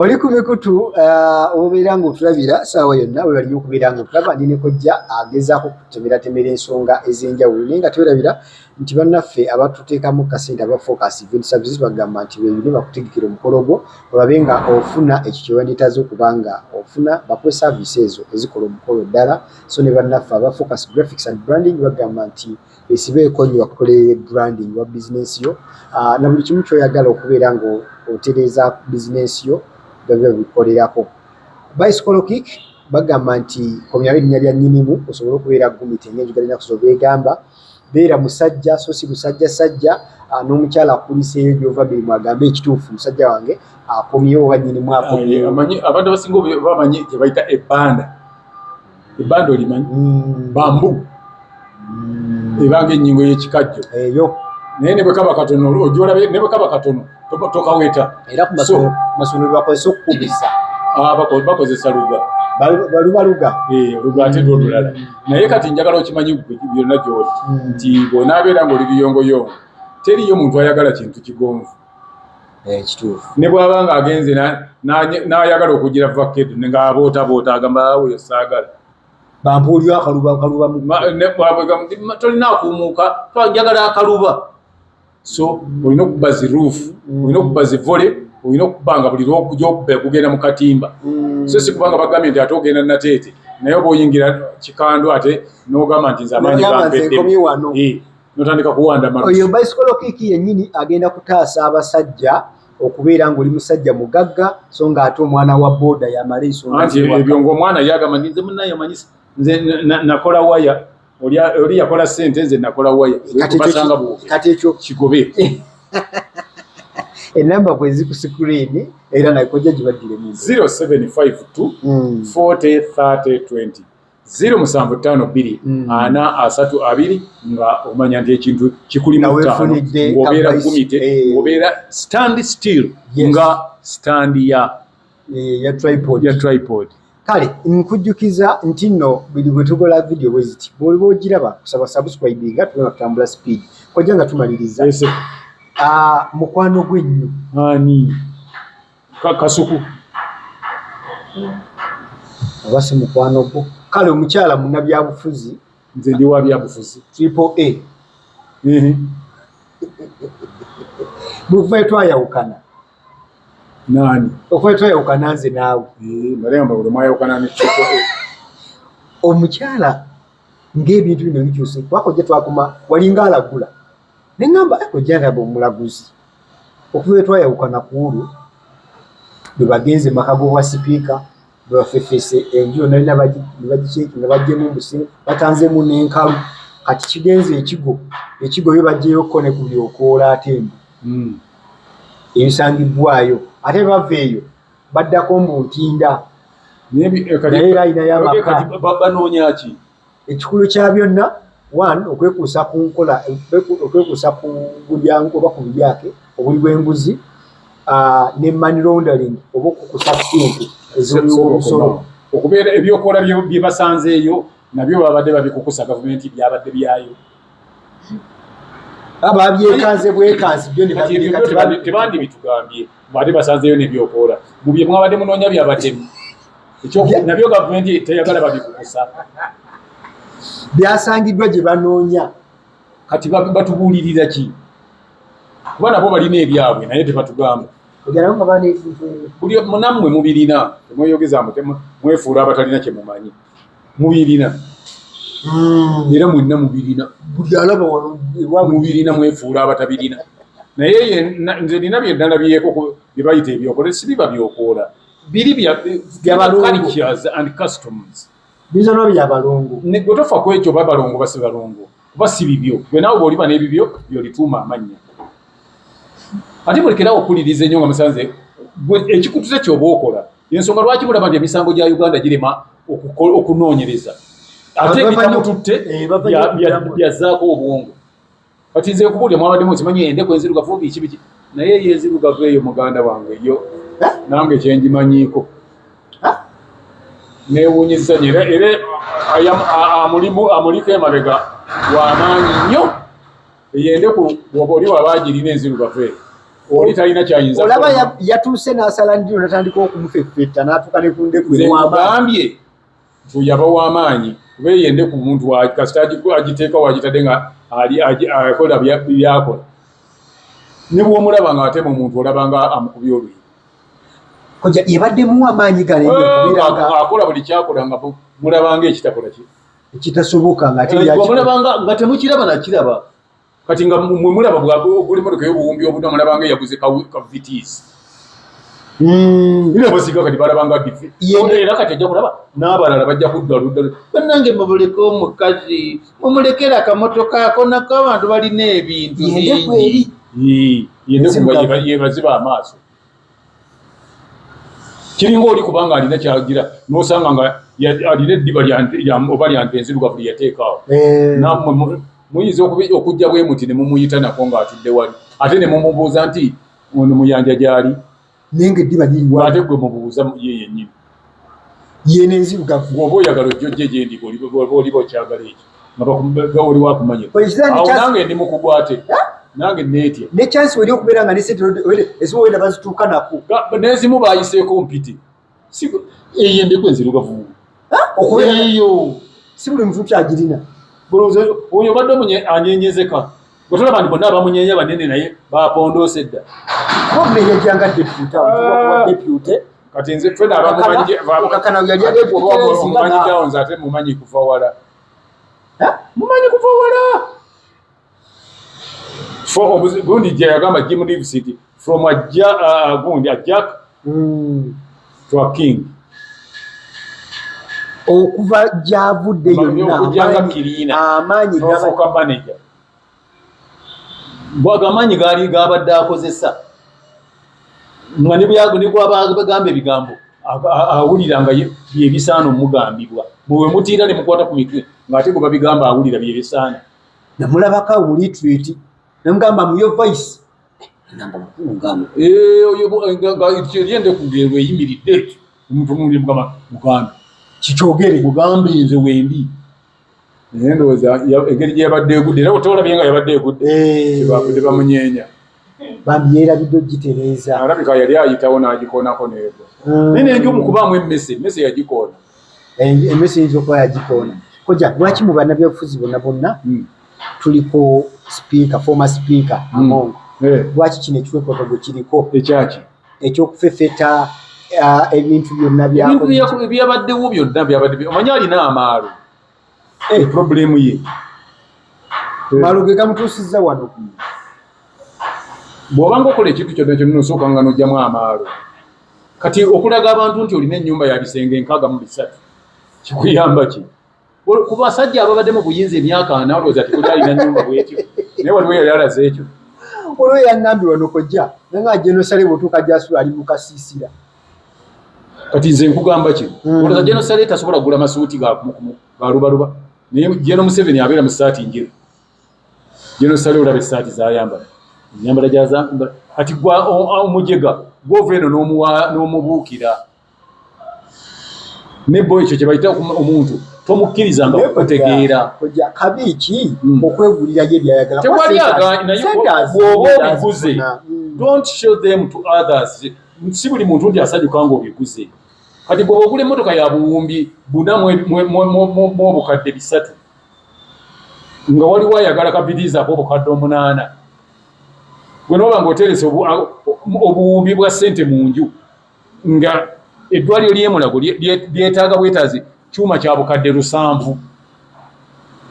Oli ku mikutu obeera ng'otulabira ssaawa yonna, webale nnyo okubeera ng'otulaba. Ndi ne kojja agezaako okutemeratemera ensonga ez'enjawulo, naye nga twerabira nti bannaffe abatuteekamu kasente aba Focus Event Services bagamba nti beeyune bakutegekere omukolo gwo olabe nga ofuna ekyo kye wandyetaaze okuba nga ofuna, bakuwe service ezo ezikola omukolo ddala. So ne bannaffe aba Focus Graphics and Branding bagamba nti besibeeko nnyo bakukolerere branding wa bizinensi yo na buli kimu ky'oyagala okubeera ng'otereeza bizinensi yo babe babikolerako. Bicycle Kick bagamba nti komyawo erinnya lya nnyinimu osobole okubeera gumite ng'enjogera ennaku zino bw'egamba, beera musajja so si musajja sajja n'omukyala akuliseeyo gy'ova mirimu agambe ekituufu musajja wange akomyewo oba nnyinimu akomyewo. Abantu abasinga bamanyi kye bayita ebbanda. Ebbanda olimanyi? Bambu. Ebanga ennyingo y'ekikajjo. Eyo. Naye ne bwe kaba katono ojolabe, ne bwe kaba katono tokaweta. Era ku masomero bakozesa okukubisa. Bakozesa luga. Baluba luga. Luga ate lwo lulala. Naye kati njagala okimanyi byonna gy'oli nti bw'onaabeera ng'oli biyongoyongo teriiyo muntu ayagala kintu kigonvu. Kituufu. Ne bw'aba ng'agenze n'ayagala okugira vakedo ng'abootaboota agamba awo saagala. Bampuulira akaluba akaluba mu tolina akuumuuka, njagala akaluba. So olina okukuba zi roof, olina okukuba zi volley, olina okukuba nga buli lw'okuba kugenda mu katimba. So si kubanga bagambye nti ate ogenda Nateete, naye oba oyingira Kikando ate n'ogamba nti nze amaanyi gampeddemu. N'otandika kuwanda malusu. Oyo bicycle kick yennyini agenda kutaasa abasajja okubeera ng'oli musajja mugagga so ng'ate omwana wa booda yamala ensonga. Anti ebyo ng'omwana yagamba nti nze munnaye omanyi nze nakola waya, oli yakola ssente nze nakola waya. Basanga bw'ogenda. Kati ekyo kigobe. Enamba kwezi ku screen era naye kojja gibaddiremu. 0752 40 30 20 0752 4 30 20, nga omanya nti ekintu kikuli mu ttaano, ng'obeera gumite, ng'obeera stand still, nga stand ya ya tripod. Ya tripod. Kale nkujjukiza nti nno buli bwe tukola video bwe ziti bw'oliba ogiraba kusaba subscribe nga tugenda kutambula speed. Kojja nga tumaliriza. Mukwano gw'ennyo. Ani? Kasuku. Oba si mukwano gwo. Kale omukyala munnabyabufuzi. Nze ndi wa byabufuzi. Triple A. Bwe twayawukana. Nani? Okuva twayawukana nze naawe. Naye buli mwayawukana ne Triple A. Omukyala ng'ebintu bino bikyuse kuba kojja twakoma walinga alagula. Ne ŋŋamba kojja ndaba omulaguzi. Okuva twayawukana ku olwo bwe bagenze maka g'obwa sipiika bwe bafefese enju yonna yonna ne bagiceekinga baggyemu mbu batanzeemu n'enkalu. Kati kigenze ekigo, ekigo yo baggyeyokko ne ku byokoola ate mbu. Ebisangibbwayo ate bava eyo baddako mbu Ntinda. Naye era alinayo amaka. Banoonya ki? Ekikulu kya byonna one okwekuusa ku nkola, okwekuusa ku bulyango oba ku bulyake obuli bw'enguzi ne money laundering oba okukusa ssente ez'omusolo. Okubeera ebyokola bye basanzeeyo nabyo babadde babikukusa gavumenti byabadde byayo. Babyekanze bwekanzi byo ne tebandi bitugambye ate basanzeeyo n'ebyokoola mu bye mwabadde munoonya byabatemu. Nabyo gavumenti teyagala babikukusa. Byasangiddwa gye banoonya. Kati batubuulirira ki? Kuba nabo balina ebyabwe naye tebatugamba. Buli munammwe mubirina, temweyogeza mwefuula abatalina kye mumanyi. Mubirina. Era mwenna mubirina. Buli alaba wano mubirina mwefuula abatabirina. Naye nze nina bye nalabyeko bye bayita ebyokola si biba byokoola. Biri bya cultures and customs. Bizo no bya balongo. Ne gwe tofa ku ekyo babalongo basi balongo. Kuba si bibyo. Gwe naawe bw'oliba n'ebibyo by'olituuma amannya. Ate mulekerawo okuwuliriza ennyo nga musanze gwe ekikutuze ky'oba okola. Ensonga lwaki mulaba nti emisango gya Uganda girema okunoonyereza. Ate ebitamututte byazzaako obwongo. Kati nze nkubuulira mwabaddemu okimanyi endeku enzirugavu biki biki. Naye eyo enzirugavu eyo muganda wange yo nange kye ngimanyiiko. Neewuunyizza nnyo era amuliko emabega w'amaanyi nnyo. Eyo endeku bw'oba oli waba agirina enzirugavu eyo. Oli talina kyayinza. Olaba yatuuse n'asala ndiro natandika okumufeffetta n'atuuka ne ku ndeku. Nkugambye nti oyo aba w'amaanyi, kuba eyo endeku omuntu kasita agiteeka wagitadde nga akola byakola, ne bw'omulaba nga atema omuntu olaba nga amukubye oluyi. Koja yebaddemu amaanyi gano akola buli kyakola nga mulabanga ekitakola ki ekitasoboka nga ate mulabanga nga temukiraba nakiraba. Kati nga mwe mulaba bwagula emmotoka ey'obuwumbi obuna, mulabanga eyaguze ka Vitz. Era basiga kati balabanga gifi era kati ajja kulaba n'abalala bajja kudda ludda. Bannange mubuleke omukazi, mumulekere akamotoka ako, nako abantu balina ebintu bingi. Yendeku nga yebaziba amaaso. Kiringa oli kubanga alina kyagira n'osanga nga alina eddiba oba lya nte enzirugavu lye yateekaawo. Nammwe muyinza okujja bwe muti ne mumuyita nako ng'atudde wali, ate ne mumubuuza nti ono Muyanja gy'ali, naye nga eddiba liri wali. Ate gwe mubuuza ye yennyini. Yeno enzirugavu. Bw'oba oyagala ojja ojje gye ndi, oliba okyagala ekyo nga oli wakumanya. Awo nange ndi mukugu, ate nange neetya. Ne chance weri okubeera nga ne sente ezimu wenda bazituuka nako. N'ezimu bayiseeko mpiti. Eyo endeku enzirugavu. Okubeera eyo si buli muntu kyagirina. Oyo obadde anyenyezeka. Gwe tolaba nti bonna abamunyeenya banene naye bapondoose dda. Probably yajjanga deputy, kuba deputy. Kati nze ffena abamumanyi awo nze ate mumanyi kuva wala. Mumanyi kuva wala. Gundi gye yagamba Jim Reeves nti from a gundi a jack to a king. Okuva gy'avudde yonna amaanyi n'ofuuka manager. Bwago amaanyi gaali gabadde akozesa nga ne gwabagamba ebigambo awulira nga byebisaana omugambibwa. Bwe mutiira ne mukwata ku mitwe ng'ate gwe babigamba awulira byebisaana. Namulabako mu retreat namugamba mu your voice. Namba mukulu ngamba. Oyo eri endeku ng'erweyimiridde omuntu omundi mugamba mugambe kikyogere mugambe nze wendi. Naye ndowooza engeri gye yabadde egudde, era tolabye nga yabadde egudde kyebavudde bamunyeenya. Bambi yeerabidde ogitereeza. Alabika yali ayitawo n'agikoonako n'egwa. Naye nenju mukubaamu emmese, emmese yagikoona. Emmese eyinza okuba yagikoona. Koja lwaki mu bannabyabufuzi bonna bonna tuliko speaker, former speaker Among, lwaki kino ekikwekwato gwe kiriko? Ekyaki? Ekyokufefeta ebintu byonna byabaddewo byonna byabadde. Omanyi alina amaalo. Problemu ye. Maalo ge gamutuusizza wano. Bw'obanga okola ekintu kyonna kyonna osooka nga n'oggyamu amaalo. Kati okulaga abantu nti olina ennyumba ya bisenge 63 kikuyamba ki? Ku basajja ababadde mu buyinza emyaka 40 olowooza tekuli alina nnyumba bw'etyo, naye waliwo eyali alaze ekyo. Waliwo yangambye wano kojja nanga General Saleh bw'otuuka gy'asula ali mu kasiisira. Kati nze nkugamba kino, olowooza General Saleh tasobola kugula masuuti ga kumukumu ga lubaluba, naye General Museveni abeera mu ssaati njeru. General Saleh olaba essaati z'ayambala, ennyambala gy'azambala. Kati gwa omujega gw'ova eno n'omubuukira nebo ekyo kye bayita omuntu tomukkirizanga kutegeera. Kabi ki okwegulira ye byayagala? Tewali naye bw'oba obiguze, don't show them to others. Si buli muntu nti asanyuka ng'obiguze. Kati gwe bw'ogula emmotoka ya buwumbi 4 mu obukadde 300 nga waliwo ayagala ka Vitz ak'obukadde 8, gwe n'oba ng'oterese obuwumbi bwa ssente mu nju nga eddwaliro ly'e Mulago lyetaaga bwetaazi kyuma kya bukadde 7,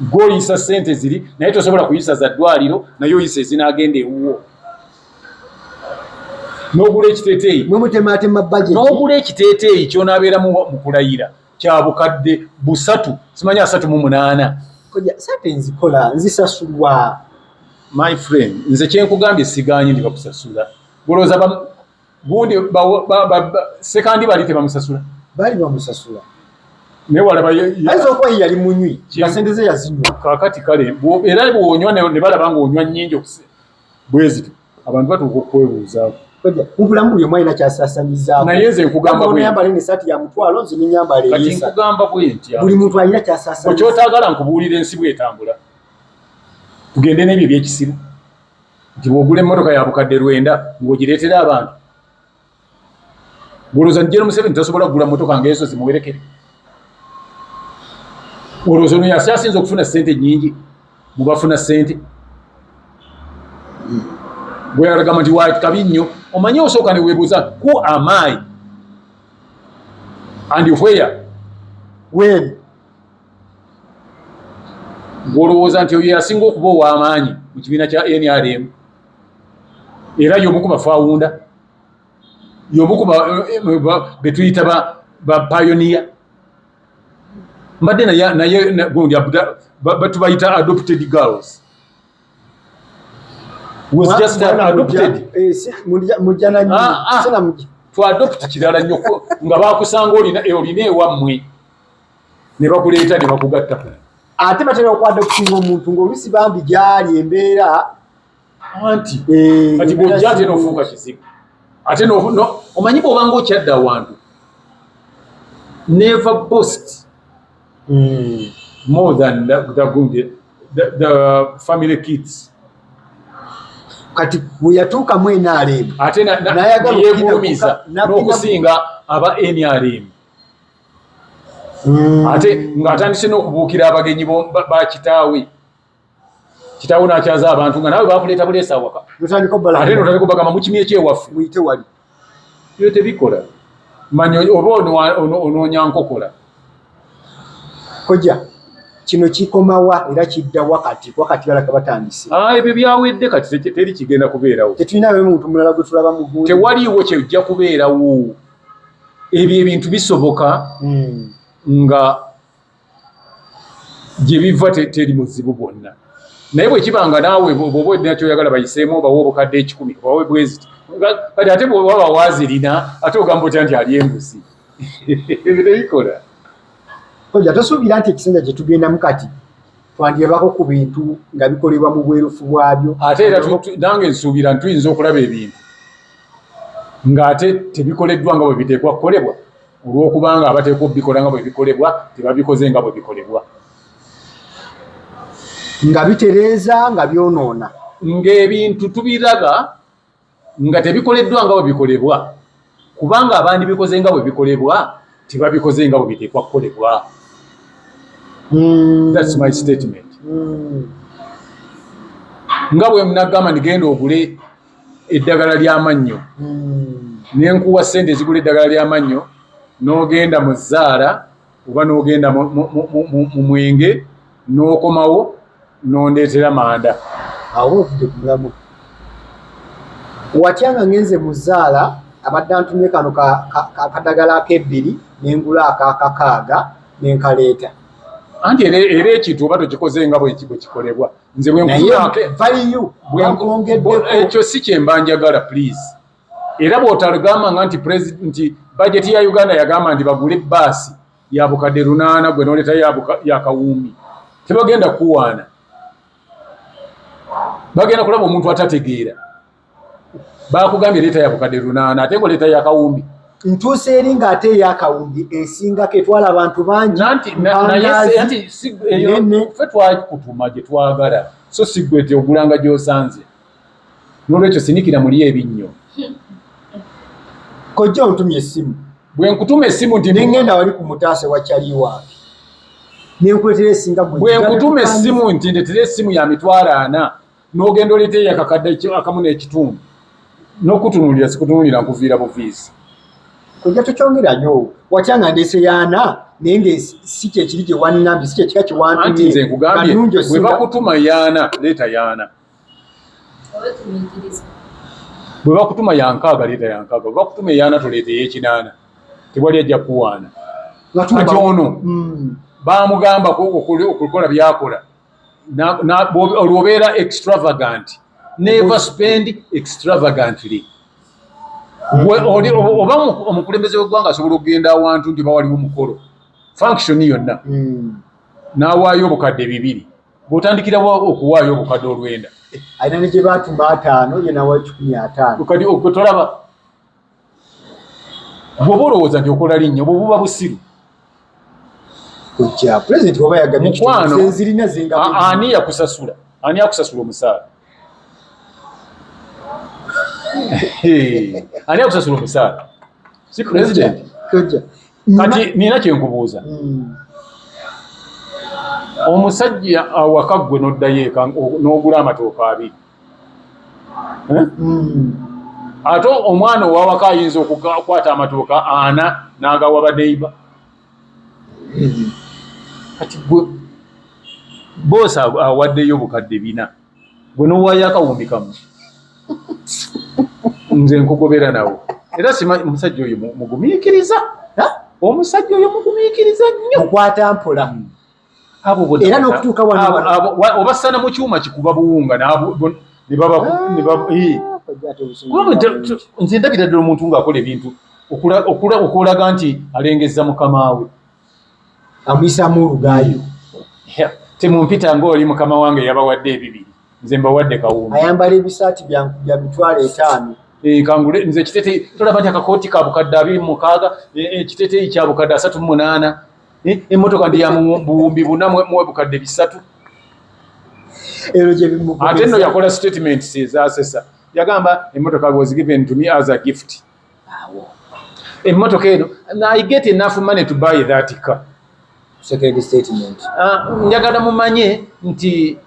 gw'oyisa ssente ziri naye tosobola kuyisa za ddwaliro, naye oyisa ezinaagenda ewuwo n'ogula ekiteeteeyi. Mwemutematema budget. N'ogula ekiteeteeyi ky'onaabeeramu mu kulayira kya bukadde 3 simanyi 38. Kojja sente nzikola nzisasulwa. My friend, nze kyenkugambye sigaanyi ndi bakusasula. Golowooza gundi Sekandi bali tebamusasula? Bali bamusasula. Naye walaba ayinza okuba ye yali munywi nga sente ze yazinywa. Kaakati kale era bw'onywa ne balaba ng'onywa nnyingi bwe zityo, abantu batuuka okukwebuuzaako. Mu bulamu buli omu alina kyasaasanyizaako. Naye nze nkugamba bwe yambala eno essaati ya mutwalo, nze nenyambala kati nkugamba bwe ntya. Buli muntu alina kyasaasanyiza. Kyotaagala nkubuulira ensi bwetambula, tugende n'ebyo ebyekisiru. Nti bw'ogula emmotoka ya bukadde 90 ng'ogireetera abantu, olowooza nti General Museveni tasobola kugula mmotoka ng'ezo zimuwerekere? Olowooza ono yasi asinza okufuna ssente nnyingi mu bafuna ssente? Bwe yagamba nti wakabi nnyo, omanyi osooka ne weebuuza, who am I and where? When? Gw'olowooza nti oyo yasinga okuba ow'amaanyi mu kibiina kya NRM, era y'omu ku ba founder, y'omu ku be tuyita ba pioneer. Mbadde naye gundi tubayita adopted girls, was just adopted. Eh, ah, ah. To adopt kirala nnyo, nga bakusanga olina ewammwe ne bakuleeta ne bakugattako. Ate batera okwadoptinga omuntu ng'olusi bambi gyali embeera. Anti eh, kati bw'ojja ate n'ofuuka kizibu, ate omanyi bw'obanga okyadde awantu, never boast more than the family kids. Kati bwe yatuukamu NRM, ate yeegulumiza n'okusinga aba NRM, ate ng'atandise n'okubuukira abagenyi ba kitaawe. Kitaawe n'akyaza abantu nga naawe bakuleeta buleesa awaka, ate notandika obagamba mukimye ekyewaffe. Muyite wali. Ebyo tebikola. Manya oba onoonya nkokola. Kojja, kino kikomawa era kidda wakati wakati balaka batandise? Ah, ebyo byawedde. Kati teri kigenda kubeerawo. Tetulina muntu mulala gwe tulaba mu Tewaliiwo kyejja kubeerawo. Ebyo ebintu bisoboka nga gye biva teri muzibu bwonna, naye bwe kiba nga naawe bw'oba olina kyoyagala bayiseemu, obawe obukadde 100, obawe bweziti. Kati ate bwewaba waazirina, ate ogamba otya nti ali enguzi? Ebyo tebikola. Kojja, tosuubira nti ekisanja kye tugendamu kati twandyebako ku bintu nga bikolebwa mu bwerufu bwabyo? Ate era nange nsuubira nti tuyinza okulaba ebintu ng'ate tebikoleddwa nga bwe biteekwa kukolebwa, olw'okubanga abateekwa obikola nga bwe bikolebwa tebabikoze nga bwe bikolebwa. Nga bitereeza nga byonoona. Ng'ebintu tubiraba nga tebikoleddwa nga bwe bikolebwa, kubanga abandi bikoze nga bwe bikolebwa tebabikoze nga bwe biteekwa kukolebwa. That's my statement. Nga bwe nagamba nigenda ogule eddagala ly'amannyo, nenkuwa sente ezigula eddagala ly'amannyo, n'ogenda mu zzaala oba n'ogenda mu mwenge, n'okomawo n'ondeetera manda. Awo ovudde ku mulamu. Watya nga ngenze mu zzaala, abadde antumye kano akadagala ak'ebbiri, nengula akakakaaga nenkaleeta? Anti era ekintu oba tokikoze nga bwe kikolebwa. Nze ekyo si kyemba njagala, please. Era bw'otagamba nga nti nti bajeti ya Uganda yagamba nti bagule baasi ya bukadde 800, gwe noleeta ya kawumbi, tebagenda kuwaana. Bagenda kulaba omuntu atategeera. Bakugambye leeta ya bukadde 800, ate ng'oleeta ya kawumbi. Ntuuse eri ng'ate eyakawumbi esingako etwala abantu bangi. Ffe twakutuma gye twagala, so si gwe ti ogulanga gy'osanze. N'olwekyo sinikira muli ebinnyo. Kojja, ontumye essimu. Bwe nkutuma essimu nti nengenda wali ku mutaase wa kyali wange nenkuletera esinga. Bwe nkutuma essimu nti ndetera essimu ya 400,000, n'ogenda oleeta eyakakadde akamu n'ekitundu, n'okutunuulira sikutunuulira, nkuviira buviisi. Kojja, tokyongerayo. Watya nga ndeese yaana, naye nga si kyekiri gye wannambye, si kyekika kye wantumye? Nze nkugambye, bwe bakutuma yaana, leeta yaana. Bwe bakutuma yankaaga, leeta yankaaga. Bwe bakutuma eyaana, toleeta ey'ekinaana. Tewali ajja kuwaana. Kati ono bamugamba okukola byakola, olwo obeera extravagant. Never spend extravagantly. Oba omukulembeze w'eggwanga asobola okugenda awantu nti bawaliwo omukolo, function yonna, n'awaayo obukadde 200, bw'otandikirawo okuwaayo obukadde 90? Alina ne gye baatuma 50, ye nawayo 150. Kati ogwe tolaba bw'oba olowooza nti okola linnya, obwo buba busiru. Kojja, pulezidenti waba yagambye Mukwano, nzirina zinga. Ani yakusasula? Ani akusasula omusaala? Ani akusasula omusaala? Si president? Kati nina kyenkubuuza. Omusajja awaka ggwe n'oddayo eka n'ogula amatooke 2. Ate omwana owawaka ayinza okukwata amatooke 4 n'agawa baneiba. Kati gwe boosi awaddeyo obukadde 4, gwe n'owaayo akawumbi 1. Nze nkugobera nawo. Era simanyi omusajja oyo mugumiikiriza. Omusajja oyo mugumiikiriza nnyo. Mukwata mpola. Abo era n'okutuuka wano obassana mu kyuma kikuba buwunga nze ndabira ddala omuntu ng'akola ebintu okulaga nti alengezza mukama we. Amuyisaamu olugaayo. Temumpita ng'oli mukama wange yabawadde ebibiri. Nze mbawadde kawumbi. Ayambala ebisaati bya 50,000. Kangule nze ekiteeteeyi tolaba nti akakooti ka bukadde 26, ekiteeteeyi kya bukadde 38, emmotoka ndi ya buwumbi 4 muwe bukadde 3. Ate nno yakola statements ezasesa. Yagamba emmotoka was given to me as a gift. Emmotoka eno I get enough money to buy that car. Second statement. Njagala mumanye nti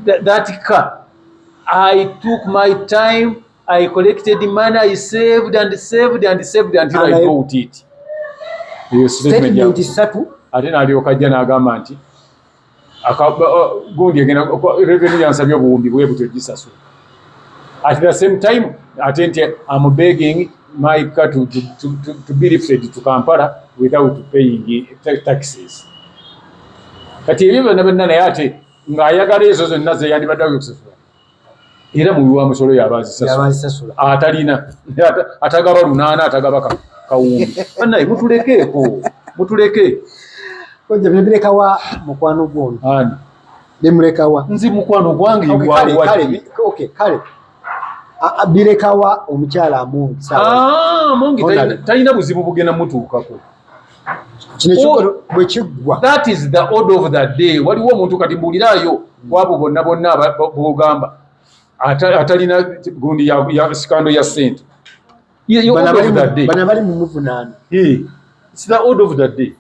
that car I took my time, I collected money, I saved and saved and saved until I bought it. Eyo statement 3. Ate n'alyoka ajja n'agamba nti gundi egenda revenue yansabye obuwumbi bwe butyo gisasula. At the same time ate nti I'm begging my car to be lifted to Kampala without paying taxes. Kati ebyo byonna byonna naye ate ng'ayagala ezo zonna ze yandibadde okusasula. Era muwi wa musolo y'aba azisasula. Atalina atagaba 8 atagaba kawumbi. Bannaye mutulekeeko, mutuleke. Kojja bibirekawa mukwano gwono. Ani? Bimulekawa. Nzi mukwano gwange okay, kale. Birekawa omukyala Amongi. Amongi talina buzibu bugenda mutuukako. Kino ekikolo bwe kiggwa. That is the order of the day. Waliwo omuntu kati mbuulirayo kwabo bonna bonna b'ogamba atalina gundi ya sikando ya ssente. Bana bali mu muvunaano. It's the order of the day.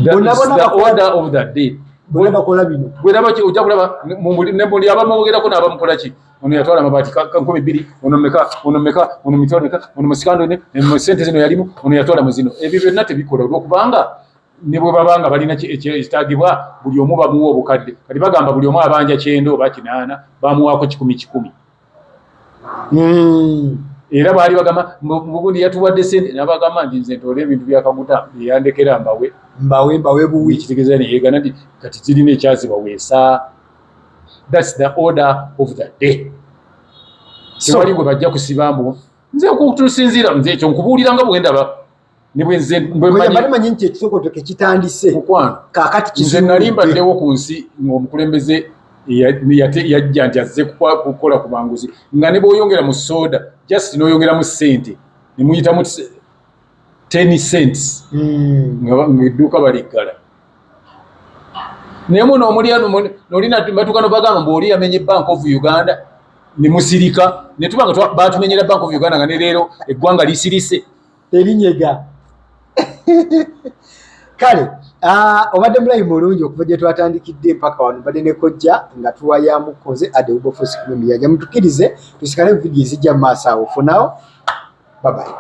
The order of the day. Bonna bakola bino. Ojja kulaba ne buli abamwogerako n'abamukola ki. Ono yatwala amabaati 2,000, ono meka, ono meka, ono mitwalo meka, ono musikando ne sente zino yalimu, ono yatwala mu zino. Ebyo byonna tebikola olw'okubanga ne bwe baba nga balina ekitaagibwa buli omu bamuwa obukadde. Kati bagamba buli omu abanja 90 oba 80 bamuwaako 100 100. Era baali bagamba mugundi yatuwadde sente n'abagamba nti nze ntoole ebintu bya Kaguta yandekera mbawe. Mbawe buwi. Kitegeeza ne yeegana nti kati zirina ekyazibaweesa. That's the order of the day. Tewali gwe bajja kusiba mbu nze okutusinziira nze ekyo nkubuulira nga bwe ndaba. Bwe nti ekisokoto tekitandise. Mukwano. Kaakati nze nali mbaddewo ku nsi ng'omukulembeze yajja nti azze kukola ku banguzi nga ne bw'oyongera mu soda just n'oyongeramu ssente ne muyitamu 10 cents ng'edduuka baliggala. Naye muno olina batuuka n'obagamba mbu oli yamenye Bank of Uganda ne musirika ne tuba nga baatumenyera Bank of Uganda nga ne leero eggwanga lisirise. Terinyega. Kale obadde mulayi mulungi okuva gye twatandikidde mpaka wano mbadde ne kojja nga tuwayaamu nze Ade Wilberforce Kumemi. Yaja mutukkirize tusikale mu vidiyo ezijja mu maaso awo. For now, bye bye.